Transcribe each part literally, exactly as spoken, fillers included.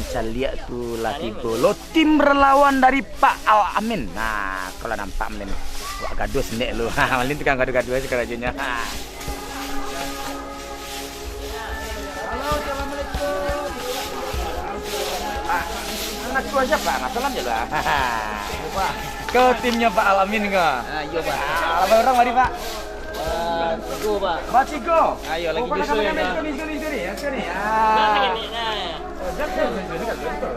Caliak tu lah tigo lo tim relawan dari Pak Al Amin. Nah, kalau nampak Malin, wak gaduah sendek lu. Malin tukang gaduah-gaduah se karajonyo. Ha. Halo, assalamualaikum. Ah, anak tua siapa? Nah, salam je lah. Ke timnya Pak Al Amin ke? Ah, iyo, Pak. Ah, berapa orang tadi, Pak? Ah, tigo, Pak. Batigo. Ayo, lagi oh, nyusul, kami-kami ya, Pak. Nyusul, nyusul, nyusul, ya, sekali. Ah. Nah, ini, nah. Oh, jangan, jangan, jangan, jangan.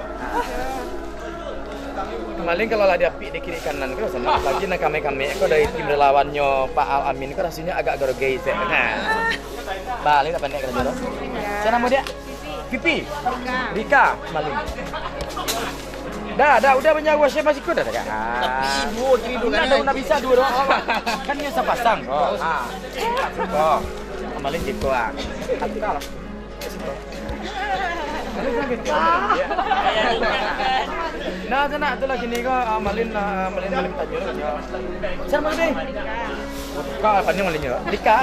Malin kalau lah diapik di kiri kanan ko, sanak. Lagi nan kamek-kamek ko dari tim relawannyo Pak Al Amin ko, rasonyo agak grogi se. Nah. Baliak lah pandai karajo tu. Sia namo dia? Pipi. Rika. Rika, Malin. Dah, dah, udah banyak wasia masih ko dah, dah. Ah. Tapi duo kiri duo kanan. Dah, dah bisa duo doang. Kan nyo sapasang ko. Ha. Ko. Malin ciko ah. Satu kalah. Nah, sanak tu lah kini ko, ah, Malin, ah, Malin, Malin tanyo lah, yo. Sia namo deh? Ka, panjang Malin yo. Rika.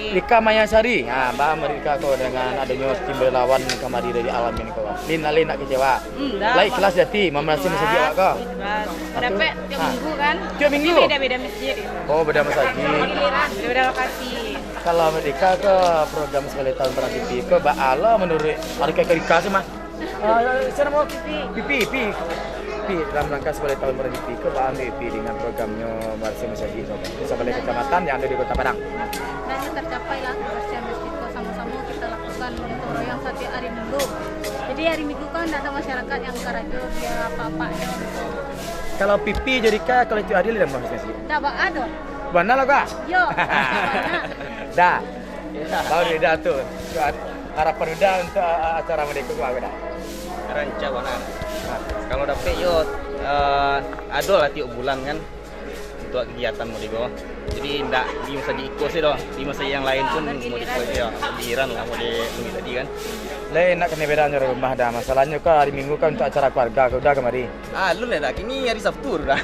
Rika Mayasari. Ha, ba Rika ko dengan adonyo tim relawan kamari dari Al Amin ko. Lin, Lin ndak kecewa. Lai ikhlas di ati, mamarasi masajik awak ko. Ikhlas. Dapek tiok minggu kan? Tiok minggu? Tapi beda-beda masjid. Oh, beda masajik. Giliran, beda-beda lokasi. Kalau Rika ko program Sabaleh Taun Padang Tipi ko, baa lo manuruik Rika, Rika se mah? Ah, sia namo? Pipi. Pipi, Pi. Pi, dalam rangka Sabaleh Taun Padang Tipi ko, baa Pipi dengan programnyo mamarasi masajik ko, sabaleh kecamatan yang ada di Kota Padang? Sebenarnya tercapai lah kebersihan masjid ko, samo-samo kita lakukan gotong royong satiok hari Minggu. Jadi hari Minggu kan ndak ado masyarakat yang karajo, bia apak-apak yang. Kalau Pipi jadi ka, kalau itu adil dan masjid. Ndak baa doh. Bana lah, Kak? Yo, bana. Dah. Baru dah tu. Harapan udah untuk, uh, acara Merdeka ko, dah. Rancak bana. Nah, kalau dapek yo, uh, ado lah tiok bulan kan untuk kegiatan Merdeka. Jadi ndak di masajik iko se doh, di masajik yang lain pun Merdeka se yo. Giliran lah Merdeka tadi kan. Lai nak kanai beda rumah dah. Masalahnyo ko hari Minggu kan untuk acara keluarga ko, udah kamari. Ah, lu lah dah. Kini hari Sabtu dah.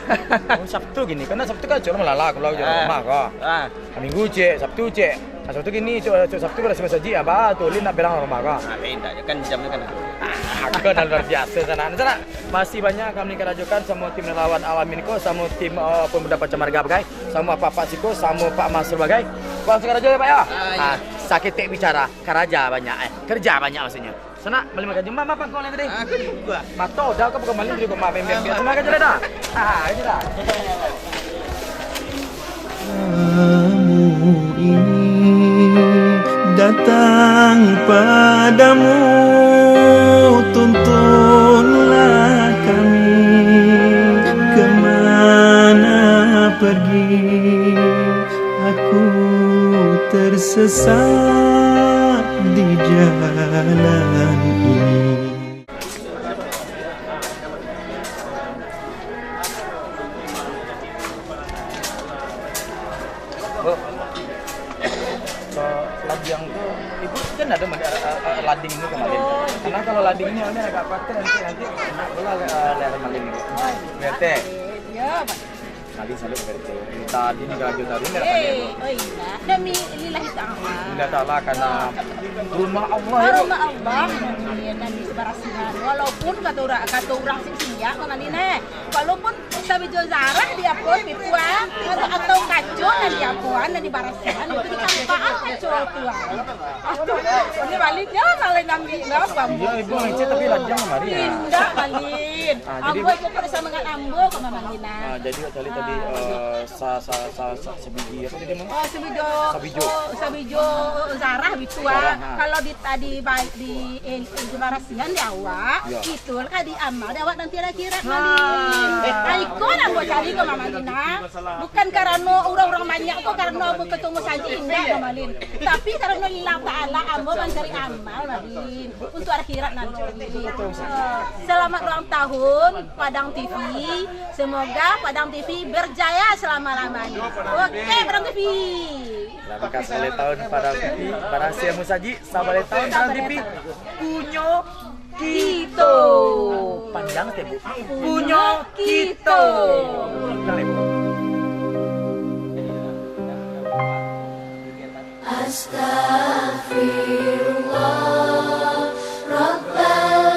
Oh, Sabtu kini. Karena Sabtu kan cuma lala kalau rumah ko. Ah. Ah, Minggu cek, Sabtu cek. Ah, Sabtu kini, cok, cok Sabtu barasiah masajik, ah, ba tu, Lin nak berang rumah ko. Ah, lain dah, kan jamnya kan. Ah, ko nan luar biasa, sanak. Sanak, masih banyak kami karajokan samo tim relawan Al Amin ko, samo tim, eh, Pemuda Panca Marga bagai, samo Pak-pak siko, samo Pak Masrul bagai. Langsung karajo yo, Pak, yo? Ah, iyo. Ah, saketek bicara, karaja banyak, eh, kerja banyak maksudnya. Sanak, bali makan jumah, makan kau lain tadi. Ah, aku juga. Mato, dah kau bukan maling juga, maaf, main, main, main. Makan je lah dah. Ah, aja dah. Kamu ini datang padamu, tuntunlah kami kemana pergi. Aku tersesat di jalan ini. Bu, kalau ladiang tu, ibu kan ada ma-, eh, eh, eh, lading tu kemarin. Karena kalau lading ni, ini agak patah nanti, nanti kena pula, eh, leher maling ni. Bete. Iya, Pak. Lagi salut P R T. Minta di ni karajo tadi ni. Eh, oh indak. Demi lillahi ta'ala. Lillahi ta'ala, karena rumah Allah. Karena itu. Rumah Allah. Iya, dan dibarasihan. Walaupun kata urang, kata urang sing singgah, Mama Lin, eh. Walaupun sabijo zarah diapoan, dibuang, atau, atau kaco nan diapoan, nan dibarasihan, itu ditampaan kaco tu, ah. Aduh, ini baliknya, salah ngambil lah, bambu. Iya, ibu ngecek tapi ladiang kemarin ya. Indak, Malin. Ah, jadi ambo itu pada sama dengan ambo, Mama Lin, ah. Ah, jadi Kak Cali tadi, eh, Sa-, sa-, sa-, sa-, sabiji, apa tadi, Mang? Oh, sabijo. Sabijo. Oh, sabijo zarah bitu, ah. Zarah, ha. Kalau di, tadi baik di, eh, di barasihan di awak, itu lah di amal di awak nanti akhirat, Malin. Ah. Iko lah buat cari ko, Mama Lin, ah. Bukan karano urang-urang banyak ko, karano ambo ketua masajik, indak, Mama Lin. Tapi karano lillahi ta'ala, ambo mancari amal, Malin. Untuk akhirat nanti. Eh, selamat ulang tahun, Padang T V. Semoga Padang T V berjaya selama-lamanya. Oke, Padang T V. Dalam kas ulang tahun Padang T V, barasiah masajik, sabaleh tahun Padang T V. Punyo kito. Panjang tu, Bu. Punyo kito. Astagfirullah, Rabbal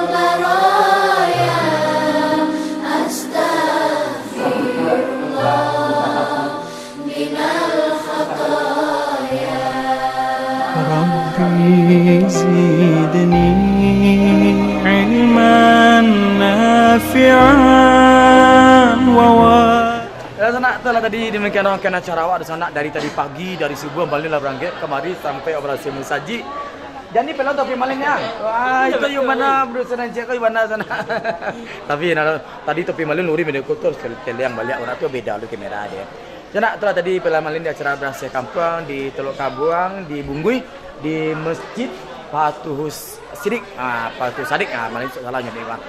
Pian wawan. Ya, sanak, tu lah tadi demikian rangkaian acara awak di sanak dari tadi pagi, dari subuah baliak lah barangkek kamari sampai operasi musajik. Jadi, pelon topi malin ya? Wah, itu yang mana, bro, sanak, cek kau yang mana, sanak? Tapi, nah, tadi topi malin luri benda kotor, sekali teliang baliak, orang tu beda lu kamera dia. Sanak, tu lah tadi pelon malin di acara Barasiah Kampuang di Telok Kabuang, di Bunggui, di Masjid Fatuhus Sidik, ah, Fatuhus Sadik, ah, malin salah nyo, Bang.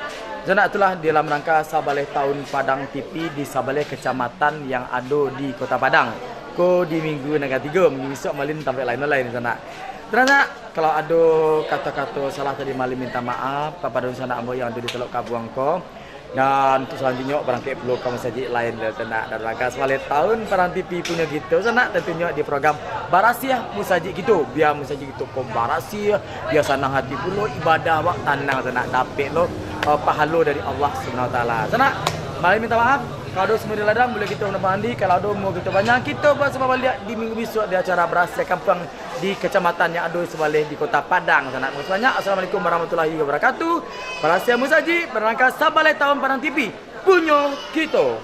Sanak, tu lah dalam rangka sabaleh tahun Padang T V di sabaleh kecamatan yang ado di Kota Padang. Ko di minggu nan katigo, minggu bisuak malin tampek lain-lain, sanak. Sanak, kalau ado kato-kato salah tadi, malin minta maaf kapado sanak ambo yang ado di Telok Kabuang ko. Dan untuk salanjuiknyo, barangkek pulo ka musajik lain, sanak. Dan langkah sabaleh tahun Padang T V punyo kito, sanak, tantunyo di program Barasiah Musajik Kito. Bia musajik kito ko barasiah, bia sanang hati pulo, ibadah awak tanang, sanak. Dapek lo, eh, pahalo dari Allah Subhanahu Wa Taala. Sanak, malin minta maaf. Kalau ado sumudi ladang, buliah kito manambah mandi. Kalau ado umua kito panjang, kito basamo baliak di minggu bisuak di acara Barasiah Kampuang di kecamatan yang ado sabaleh di Kota Padang, sanak. Makasih banyak. Assalamualaikum warahmatullahi wabarakatuh. Barasiah Musajik, barangka sabaleh tahun Padang T V punyo kito.